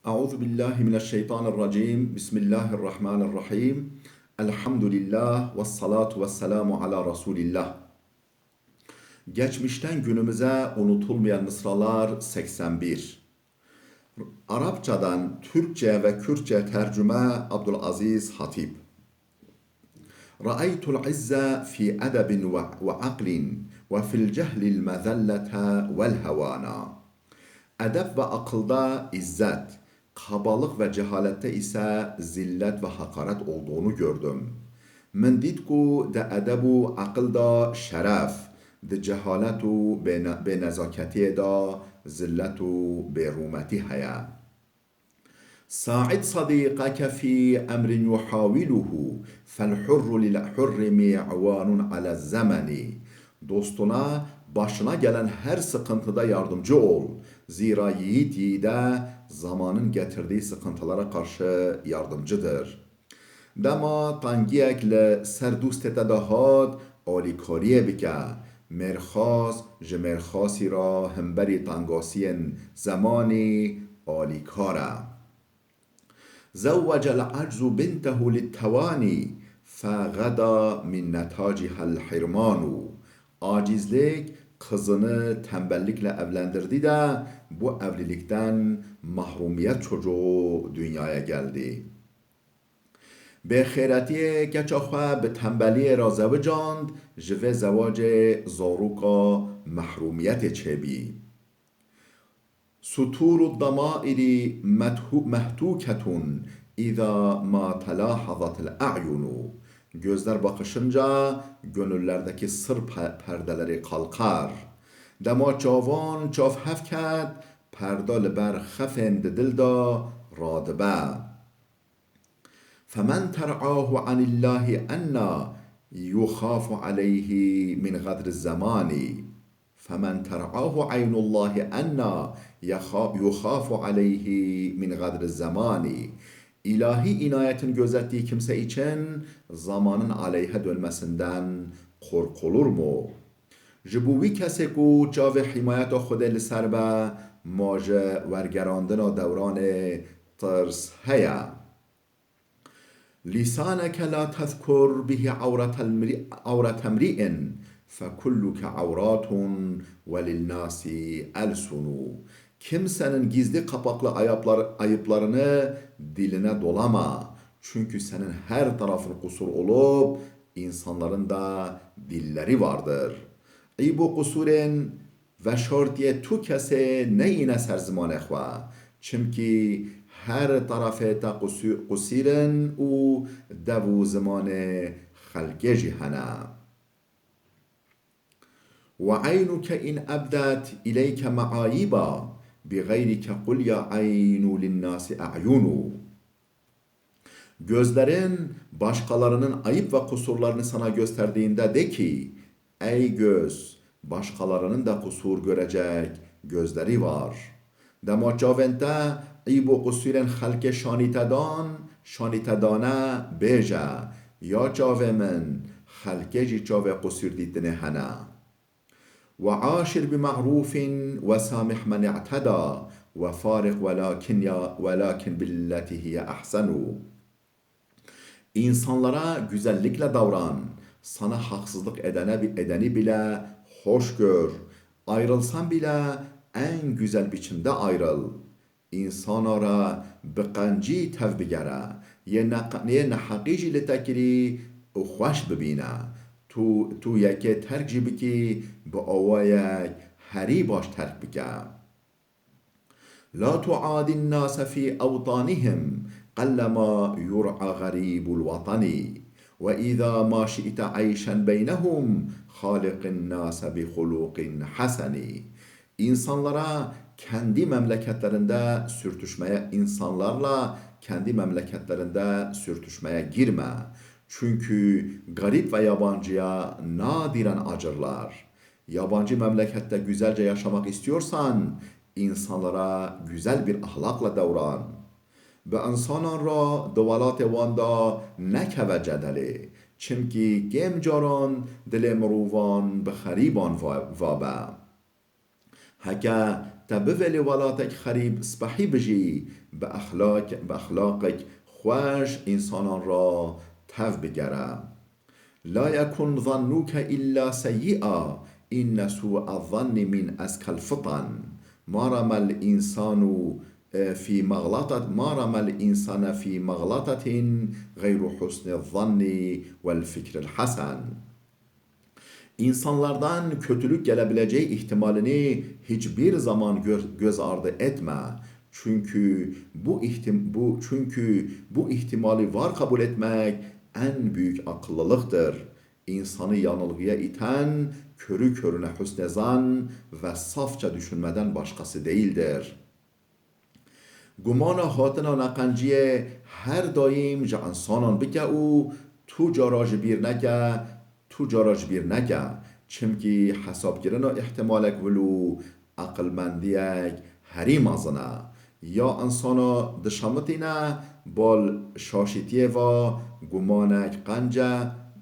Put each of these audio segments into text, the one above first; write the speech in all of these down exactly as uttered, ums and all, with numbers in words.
Euzu billahi mineşşeytanirracim. Bismillahirrahmanirrahim. Elhamdülillah ve salatu ve selamu ala Resulillah. Geçmişten günümüze unutulmayan mısralar seksen bir. Arapçadan Türkçe ve Kürtçe tercüme Abdülaziz Hatip. Ra'aytul izze fi edebin ve, ve aqlin ve fil cehlil mezellete vel hevana. Edeb ve akılda izzet, kabalık ve cehalette ise zillet ve hakaret olduğunu gördüm. Min dît ku di edeb û aqil de şeref, di cehalet û bêne-, bênezaketiyê de zillet û bêrûmetî heye. Sa'id sadîqeke fî emrin yuhawiluhu, fel hurru lil hurri mi'wanun ala zemeni. Dostuna başına gelen her sıkıntıda yardımcı ol. Zira yiğit yiğide zamanın getirdiği sıkıntılara karşı yardımcıdır. Dema tengiyek li ser dûstê te de hat, alîkariyê bike. Mêrxas ji mêrxasî re hemberî tengasiyên zemanî alîkar e. Zewwecel aczu bintehu littewanî, fegeda min netacihel hirmanu. Acizlik kızını tembellikle evlendirdi de bu evlilikten mahrumiyet çocuğu dünyaya geldi. Bêxêretiyê keça xwe bi tembeliyê re zewicand, ji vê zewacê zaroka mehrûmiyetê çêbî. Sutûru demairi methu-, mehtûketun îza ma telahazatil a'yunu. Gözler bakışınca gönüllerdeki sır pe-, perdeleri kalkar. Dema çavan çav hev ket, perda li ber xefên di dil de radibe. Femen ter'ahu anillahi enna yuxafu aleyhi min gadri zemani. Femen ter'ahu eynullahi enna yaxa-, yuxafu aleyhi min gadri zemani. İlahi inayetin gözettiği kimse için zamanın aleyhe dönmesinden korkulur mu? Ji bo wî kesê ku çavê hîmayeta Xwedê li ser be, ma ji wergerandina dewranê tirs heye. Lîsaneke la tezkur bihî ewretel mri-, ewrete mri'in, fekulluke ewratun ve lil nasi elsunu. Kimsenin gizli kapaklı ayıplar-, ayıplarını diline dolama. Çünkü senin her tarafın kusur olup, insanların da dilleri vardır. Eyb û qusûrên veşartiyê tu kesê neyîne ser zimanê xwe. Çimkî her tarafê te qusû-, qusîr in û dev û zimanê xelkê jî hene. Ve eynuke in ebdet ileyke meayiba, bi geyrike qul ya eynu linnasi a'yunu. Gözlerin başkalarının ayıp ve kusurlarını sana gösterdiğinde de ki, ey göz, başkalarının da kusur görecek gözleri var. Dema çavên te eyb û qusûrên xelkê şanî te dan, şanî te dane, bêje, ya çavê min, xelkê jî çavê qusûr dîtinê hene. Ve aşir bi ma'rufin ve samih men i'teda ve fariq velakin ya, velakin billeti hiye ahsenu. İnsanlara güzellikle davran. Sana haksızlık edene, edeni bile hoş gör. Ayrılsan bile en güzel biçimde ayrıl. Însana re bi qencî tev bigere, yê neq-, yê neheqî jî li te kirî û xweş bibîne. Tu, tu yekê terk jî bikî, bi awayek herî baş terk bike. La tuadin nase fî ewtanihim, qellema yur'a xerîbul watani. Ve îza ma şi'te eyşen beynehum, xaliqin nase bi xuluqin haseni. İnsanlara kendi memleketlerinde sürtüşmeye, insanlarla kendi memleketlerinde sürtüşmeye girme. Çünkü garip ve yabancıya nadiren acırlar. Yabancı memlekette güzelce yaşamak istiyorsan, insanlara güzel bir ahlakla davran. Bi insanan re di welatê wan de nekeve cedelê. Çimkî kêm caran dilê mirovan bi xerîban va-, va be. Heke Te bivêlê welatek xerîb spehî bijî, bi exlaq, bi exlaqek xweş însanan re tev bigere. لا يكن ظنك إلا سيئا إن سوء الظن من أزكى الفطن. ما رمى الإنسان في مغلطة، ما رمى الإنسان في مغلطة غير حسن الظن والفكر الحسن. İnsanlardan kötülük gelebileceği ihtimalini hiçbir zaman gö-, göz ardı etme. Çünkü bu ihtim-, bu, çünkü bu ihtimali var kabul etmek en büyük akıllılıktır. İnsanı yanılgıya iten körü körüne hüsnü zan ve safça düşünmeden başkası değildir. Gumana hatina neqenciyê her daîm ji însanan bike û tu cara ji bîr neke, tu cara ji bîr neke. Çimkî hesabkirina îhtimalek wil û aqilmendiyek herî mezin e. Ya însana dişemitîne, bal şaşîtiyê ve gumanek qence,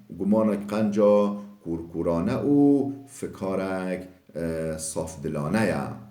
gumanek qenca kûrkûrane û fikarek, e, safdilane ye.